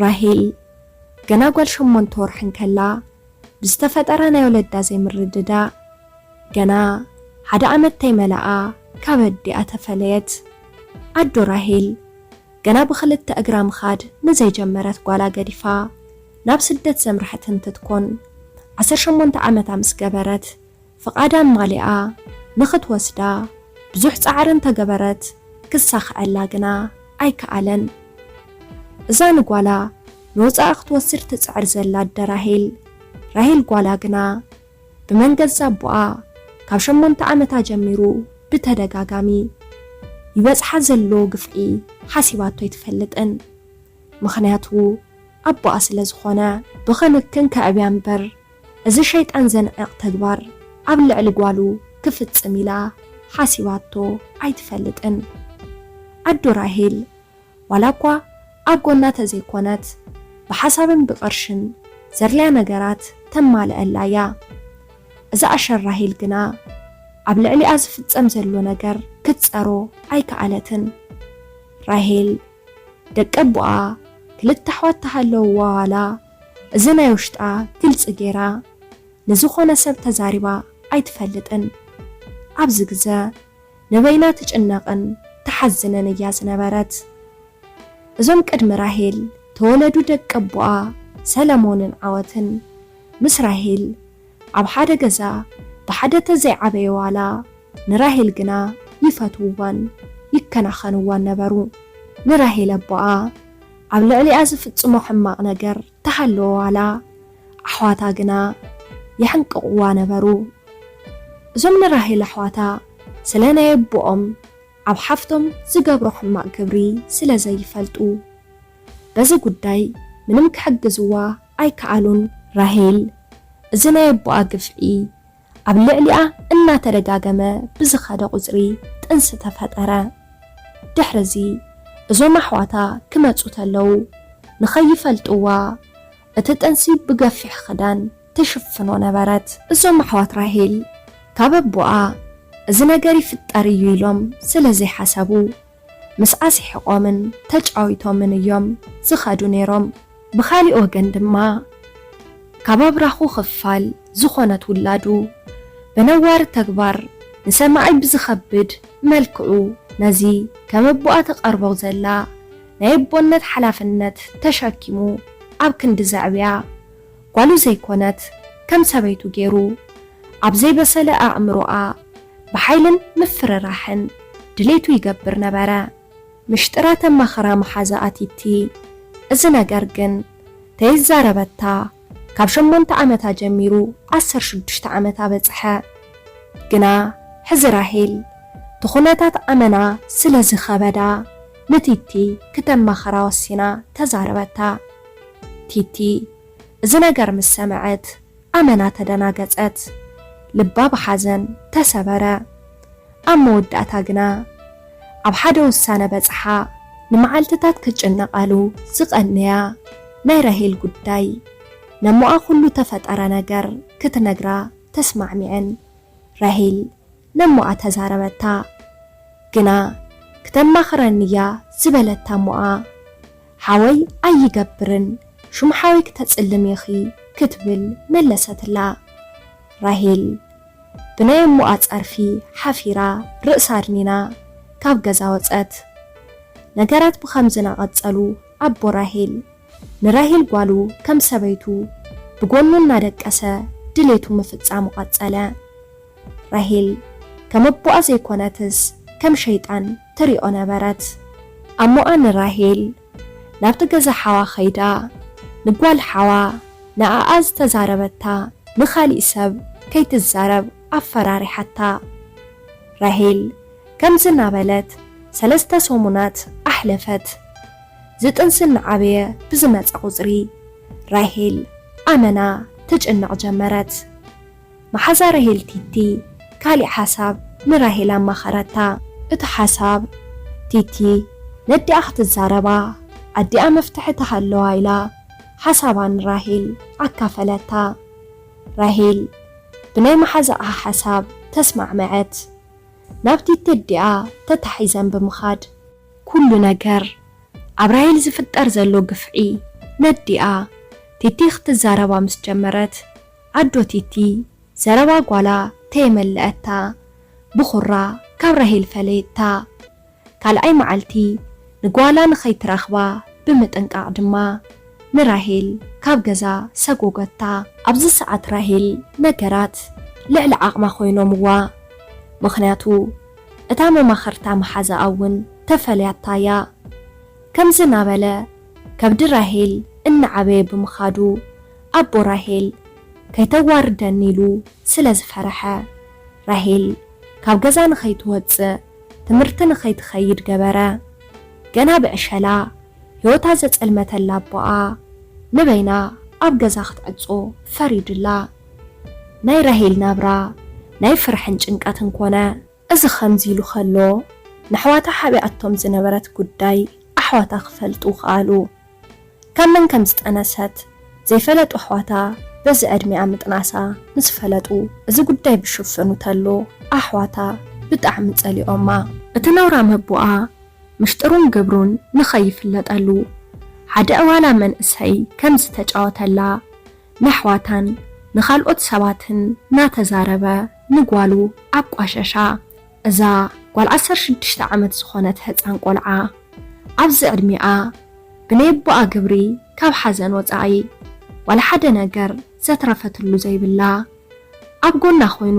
ራሄል ገና ጓል ሸሞንተ ወርሒ እንከላ ብዝተፈጠረ ናይ ወለዳ ዘይምርድዳእ፣ ገና ሓደ ዓመት ተይመልኣ ካብ ኣዲኣ ተፈለየት። ኣዶ ራሄል ገና ብኽልተ እግራ ምኻድ ንዘይጀመረት ጓላ ገዲፋ ናብ ስደት ዘምርሐት እንትትኮን፣ ዓሰርተ ሸሞንተ ዓመታ ምስ ገበረት፣ ፍቓዳ ኣማሊኣ ንኽትወስዳ ብዙሕ ጻዕሪ እንተገበረት፣ ክሳኽዐላ ግና ኣይከኣለን። እዛ ንጓላ ንወጻኢ ክትወስድ ትጽዕር ዘላ ኣደ ራሄል፣ ራሄል ጓላ ግና ብመንገዲ ኣቦኣ ካብ ሸሞንተ ዓመታ ጀሚሩ ብተደጋጋሚ ይበጽሓ ዘሎ ግፍዒ ሓሲባቶ ኣይትፈልጥን። ምኽንያቱ ኣቦኣ ስለ ዝኾነ። ብኽንክን ከዕብያ እምበር፣ እዚ ሸይጣን ዘንዕቕ ተግባር ኣብ ልዕሊ ጓሉ ክፍጽም ኢላ ሓሲባቶ ኣይትፈልጥን። ኣዶ ራሄል ዋላ እኳ ኣብ ጎና ተዘይኮነት፣ ብሓሳብን ብቕርሽን ዘድልያ ነገራት ተማልኣላ እያ። እዛ ኣሸር ራሄል ግና ኣብ ልዕሊኣ ዝፍጸም ዘሎ ነገር ክትጸሮ ኣይከኣለትን። ራሄል ደቂ ኣቦኣ ክልተ ኣሕዋት ተሃለውዋ ዋላ፣ እዚ ናይ ውሽጣ ግልጺ ገይራ ንዝኾነ ሰብ ተዛሪባ ኣይትፈልጥን። ኣብዚ ግዘ ንበይና ትጭነቕን ትሓዝንን እያ ዝነበረት። እዞም ቅድሚ ራሄል ተወለዱ ደቂ ኣቦኣ ሰለሞንን ዓወትን፣ ምስ ራሄል ኣብ ሓደ ገዛ ብሓደ ተዘይዓበየ ዋላ፣ ንራሄል ግና ይፈትውዋን ይከናኸንዋን ነበሩ። ንራሄል ኣቦኣ ኣብ ልዕሊኣ ዝፍጽሞ ሕማቕ ነገር ተሃለወ ዋላ፣ ኣሕዋታ ግና የሕንቅቕዋ ነበሩ። እዞም ንራሄል ኣሕዋታ ስለ ናይ ኣቦኦም ኣብ ሓፍቶም ዝገብሮ ሕማቕ ግብሪ ስለ ዘይፈልጡ፣ በዚ ጉዳይ ምንም ክሕግዝዋ ኣይከኣሉን። ራሄል እዚ ናይ ኣቦኣ ግፍዒ ኣብ ልዕሊኣ እናተደጋገመ ብዝኸደ ቁጽሪ ጥንሲ ተፈጠረ። ድሕርዚ እዞም ኣሕዋታ ክመጹ ተለዉ፣ ንኸይፈልጥዋ እቲ ጥንሲ ብገፊሕ ክዳን ትሽፍኖ ነበረት። እዞም ኣሕዋት ራሄል ካብ ኣቦኣ እዚ ነገር ይፍጠር እዩ ኢሎም ስለ ዘይሓሰቡ፣ ምስኣ ስሒቖምን ተጫዊቶምን እዮም ዝኸዱ ነይሮም። ብኻሊእ ወገን ድማ፣ ካብ ኣብራኹ ክፋል ዝኾነት ውላዱ ብነዋሪ ተግባር ንሰማዒ ብዝኸብድ መልክዑ ነዚ ከም ኣቦኣ ትቐርቦ ዘላ ናይ ኣቦነት ሓላፍነት ተሸኪሙ ኣብ ክንዲ ዘዕብያ፣ ጓሉ ዘይኮነት ከም ሰበይቱ ገይሩ ኣብ ዘይበሰለ ኣእምሮኣ ብሓይልን ምፍርራሕን ድሌቱ ይገብር ነበረ። ምሽጥራ ተማኽራ መሓዛኣ ቲቲ፣ እዚ ነገር ግን ተይዛረበታ ካብ ሸሞንተ ዓመታ ጀሚሩ ዓሰርተ ሽዱሽተ ዓመታ በጽሐ። ግና ሕዚ ራሄል እቲ ኩነታት ኣመና ስለ ዝኸበዳ፣ ንቲቲ ክተማኽራ ወሲና ተዛረበታ። ቲቲ እዚ ነገር ምስ ሰምዐት ኣመና ተደናገጸት። ልባ ብሓዘን ተሰበረ። ኣብ መወዳእታ ግና ኣብ ሓደ ውሳነ በጽሓ። ንመዓልትታት ክጭነቓሉ ዝቐነያ ናይ ራሄል ጉዳይ፣ ነሞኣ ኩሉ ተፈጠረ ነገር ክትነግራ ተስማዕሚዐን። ራሄል ነሞኣ ተዛረበታ። ግና ክተማኽረኒ እያ ዝበለታ እሞኣ፣ ሓወይ ኣይገብርን፣ ሹም ሓወይ ክተጽልሚ ኢኺ ክትብል መለሰትላ። ራሄል ብናይ እሞኣ ጸርፊ ሓፊራ ርእሳ ኣድኒና ካብ ገዛ ወጸት። ነገራት ብኸምዚ እናቐጸሉ ኣቦ ራሄል ንራሄል ጓሉ ከም ሰበይቱ ብጎኑ እናደቀሰ ድሌቱ ምፍጻሙ ቀጸለ። ራሄል ከም ኣቦኣ ዘይኮነትስ ከም ሸይጣን ትሪኦ ነበረት። ኣሞኣ ንራሄል ናብቲ ገዛ ሓዋ ኸይዳ ንጓል ሓዋ ንኣኣ ዝተዛረበታ ንኻሊእ ሰብ ከይትዛረብ ኣፈራሪሓታ። ራሄል ከምዚ እናበለት ሰለስተ ሰሙናት ኣሕለፈት። ዝጥንሲ እናዓበየ ብዝመጸ ቁጽሪ ራሄል ኣመና ትጭነቕ ጀመረት። መሓዛ ራሄል ቲቲ ካሊእ ሓሳብ ንራሄል ኣማኸረታ። እቲ ሓሳብ ቲቲ ነዲኣ ክትዛረባ ኣዲኣ መፍትሒ ትሃለዋ ኢላ ሓሳባ ንራሄል ኣካፈለታ። ራሄል ብናይ መሓዛኣ ሓሳብ ተስማዕመዐት። ናብ ቲቲ ኣዲኣ ተታሒዘን ብምኻድ ኩሉ ነገር ኣብ ራሄል ዝፍጠር ዘሎ ግፍዒ ነዲኣ ቲቲ ክትዛረባ ምስ ጀመረት፣ ኣዶ ቲቲ ዘረባ ጓላ ተየመለኣታ፣ ብኹራ ካብ ራሄል ፈለየታ። ካልኣይ መዓልቲ ንጓላ ንኸይትረኽባ ብምጥንቃቕ ድማ ንራሄል ካብ ገዛ ሰጎገታ። ኣብዚ ሰዓት ራሄል ነገራት ልዕሊ ዓቕማ ኮይኖምዋ። ምኽንያቱ እታ መማኽርታ መሓዛኣ እውን ተፈልያታ እያ። ከምዚ እናበለ ከብዲ ራሄል እናዓበየ ብምኻዱ ኣቦ ራሄል ከይተዋርደኒ ኢሉ ስለ ዝፈረሐ፣ ራሄል ካብ ገዛ ንኸይትወጽእ፣ ትምህርቲ ንኸይትኸይድ ገበረ። ገና ብዕሸላ ህይወታ ዘጸልመተላ ኣቦኣ ንበይና ኣብ ገዛ ክትዕጾ ፈሪዱላ። ናይ ራሄል ናብራ ናይ ፍርሕን ጭንቀትን ኮነ። እዚ ኸምዚ ኢሉ ኸሎ፣ ንኣሕዋታ ሓቢኣቶም ዝነበረት ጉዳይ ኣሕዋታ ክፈልጡ ከኣሉ። ካብ መን ከም ዝጠነሰት ዘይፈለጡ ኣሕዋታ በዚ ዕድሚኣ ምጥናሳ ምስ ፈለጡ፣ እዚ ጉዳይ ብሽፍኑ ተሎ ኣሕዋታ ብጣዕሚ ጸሊኦማ። እቲ ነውራም ኣቦኣ ምሽጥሩን ግብሩን ንኸይፍለጠሉ፣ ሓደ ኣዋላ መንእሰይ ከም ዝተጫወተላ ንኣሕዋታን ንኻልኦት ሰባትን እናተዛረበ ንጓሉ ኣቋሸሻ። እዛ ጓል ዓሰርተ ሽዱሽተ ዓመት ዝኾነት ህጻን ቆልዓ ኣብዚ ዕድሚኣ ብናይ ኣቦኣ ግብሪ ካብ ሓዘን ወጻኢ ዋላ ሓደ ነገር ዘትረፈትሉ ዘይብላ፣ ኣብ ጎና ኮይኑ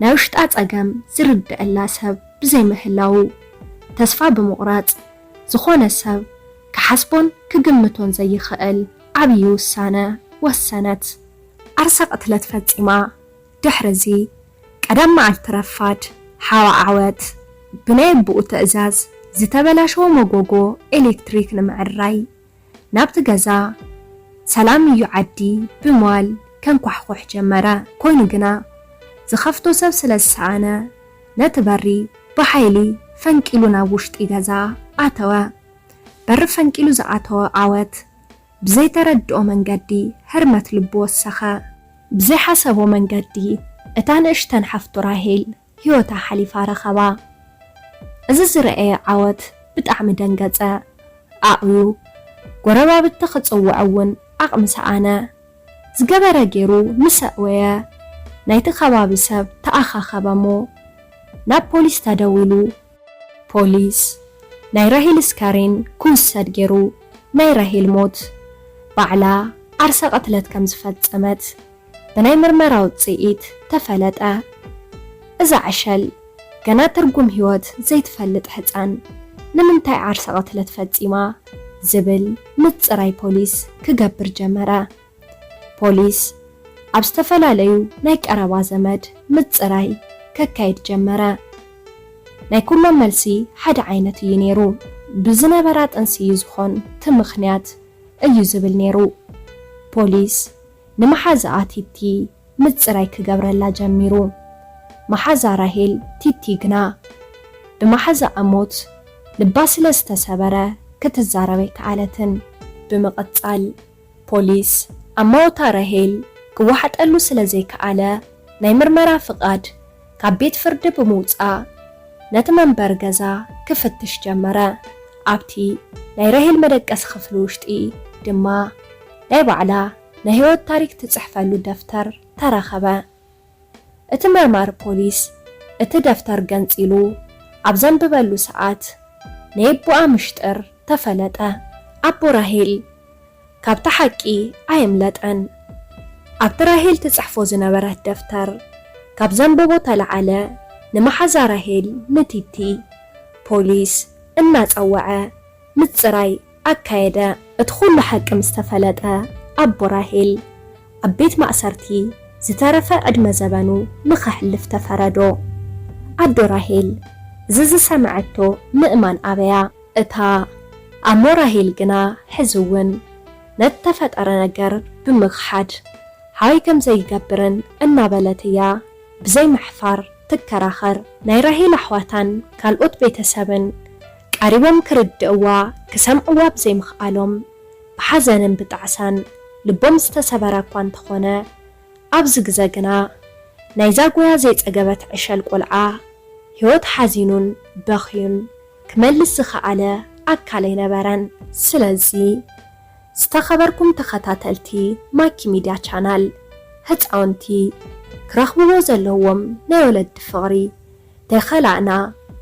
ናይ ውሽጣ ጸገም ዝርድኣላ ሰብ ብዘይምህላዉ ተስፋ ብምቑራጽ፣ ዝኾነ ሰብ ክሓስቦን ክግምቶን ዘይኽእል ዓብዪ ውሳነ ወሰነት። ዓርሰ ቅትለት ፈጺማ። ድሕርዚ ቀዳም መዓልቲ ረፋድ ሓዋ ዓወት ብናይ ኣቦኡ ትእዛዝ ዝተበላሸወ መጎጎ ኤሌክትሪክ ንምዕራይ ናብቲ ገዛ ሰላም እዩ ዓዲ ብምባል ከንኳሕኩሕ ጀመረ። ኮይኑ ግና ዝኸፍቶ ሰብ ስለ ዝሰኣነ ነቲ በሪ ብሓይሊ ፈንቂሉ ናብ ውሽጢ ገዛ ኣተወ። በሪ ፈንቂሉ ዝኣተወ ዓወት ብዘይተረድኦ መንገዲ ህርመት ልቡ ወሰኸ። ብዘይሓሰቦ መንገዲ እታ ንእሽተን ሓፍቱ ራሄል ህይወታ ሓሊፋ ረኸባ። እዚ ዝረኣየ ዓወት ብጣዕሚ ደንገጸ። ኣዕብዩ ጎረባብቲ ክጽውዕ እውን ዓቕሚ ሰኣነ። ዝገበረ ገይሩ ምስ ኣዕወየ ናይቲ ከባቢ ሰብ ተኣኻኸበ እሞ ናብ ፖሊስ ተደዊሉ። ፖሊስ ናይ ራሄል እስካሬን ክውሰድ ገይሩ ናይ ራሄል ሞት ባዕላ ዓርሰ ቅትለት ከም ዝፈጸመት ብናይ ምርመራ ውጽኢት ተፈለጠ። እዛ ዕሸል ገና ትርጉም ህይወት ዘይትፈልጥ ህጻን ንምንታይ ዓርሰ ቅትለት ፈጺማ ዝብል ምጽራይ ፖሊስ ክገብር ጀመረ። ፖሊስ ኣብ ዝተፈላለዩ ናይ ቀረባ ዘመድ ምጽራይ ከካይድ ጀመረ። ናይ ኩሎም መልሲ ሓደ ዓይነት እዩ ነይሩ። ብዝነበራ ጥንሲ እዩ ዝኾን እቲ ምኽንያት እዩ ዝብል ነይሩ። ፖሊስ ንመሓዛኣ ቲቲ ምጽራይ ክገብረላ ጀሚሩ። መሓዛ ራሄል ቲቲ ግና ብመሓዛኣ ሞት ልባ ስለ ዝተሰበረ ክትዛረብ ኣይከኣለትን። ብምቕጻል ፖሊስ ኣማውታ ራሄል ክወሓጠሉ ስለ ዘይከኣለ ናይ ምርመራ ፍቓድ ካብ ቤት ፍርዲ ብምውጻእ ነቲ መንበሪ ገዛ ክፍትሽ ጀመረ። ኣብቲ ናይ ራሄል መደቀሲ ክፍሊ ውሽጢ ድማ ናይ ባዕላ ናይ ህይወት ታሪክ ትጽሕፈሉ ደፍተር ተረኸበ። እቲ መርማሪ ፖሊስ እቲ ደፍተር ገንጺሉ ኣብ ዘንብበሉ ሰዓት ናይ ኣቦኣ ምሽጥር ተፈለጠ። ኣቦ ራሄል ካብቲ ሓቂ ኣየምለጠን። ኣብቲ ራሄል ትጽሕፎ ዝነበረት ደፍተር ካብ ዘንበቦ ተለዓለ ንመሓዛ ራሄል ንቲቲ ፖሊስ እናጸወዐ ምጽራይ ኣካየደ። እቲ ኩሉ ሓቂ ምስ ተፈለጠ ኣቦ ራሄል ኣብ ቤት ማእሰርቲ ዝተረፈ ዕድመ ዘበኑ ንኸሕልፍ ተፈረዶ። ኣዶ ራሄል እዚ ዝሰምዐቶ ምእማን ኣበያ። እታ ኣሞ ራሄል ግና ሕዚ እውን ነቲ ተፈጠረ ነገር ብምኽሓድ ሓወይ ከም ዘይገብርን እናበለት እያ ብዘይ ምሕፋር ትከራኸር። ናይ ራሄል ኣሕዋታን ካልኦት ቤተሰብን ቀሪቦም ክርድእዋ ክሰምዕዋ ብዘይምኽኣሎም ብሓዘንን ብጣዕሳን ልቦም ዝተሰበረ እኳ እንተኾነ ኣብዚ ግዘ ግና ናይዛ ጎያ ዘይጸገበት ዕሸል ቆልዓ ህይወት ሓዚኑን በኽዩን ክመልስ ዝኸኣለ ኣካል ኣይነበረን። ስለዚ ዝተኸበርኩም ተኸታተልቲ ማኪ ሚድያ ቻናል፣ ህፃውንቲ ክረኽብዎ ዘለዎም ናይ ወለዲ ፍቕሪ ተይኸላእና፣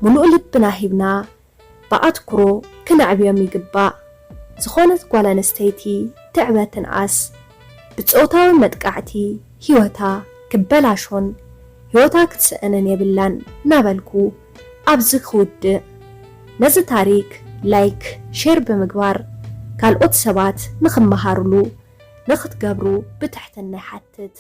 ምሉእ ልብና ሂብና ብኣትኩሮ ክነዕብዮም ይግባእ። ዝኾነት ጓል ኣንስተይቲ ትዕበ ትንኣስ፣ ብጾታዊ መጥቃዕቲ ህይወታ ክበላሾን ህይወታ ክትስእንን የብላን እናበልኩ ኣብዚ ክውድእ። ነዚ ታሪክ ላይክ፣ ሼር ብምግባር ካልኦት ሰባት ንኽመሃርሉ ንኽትገብሩ ብትሕትና ይሓትት።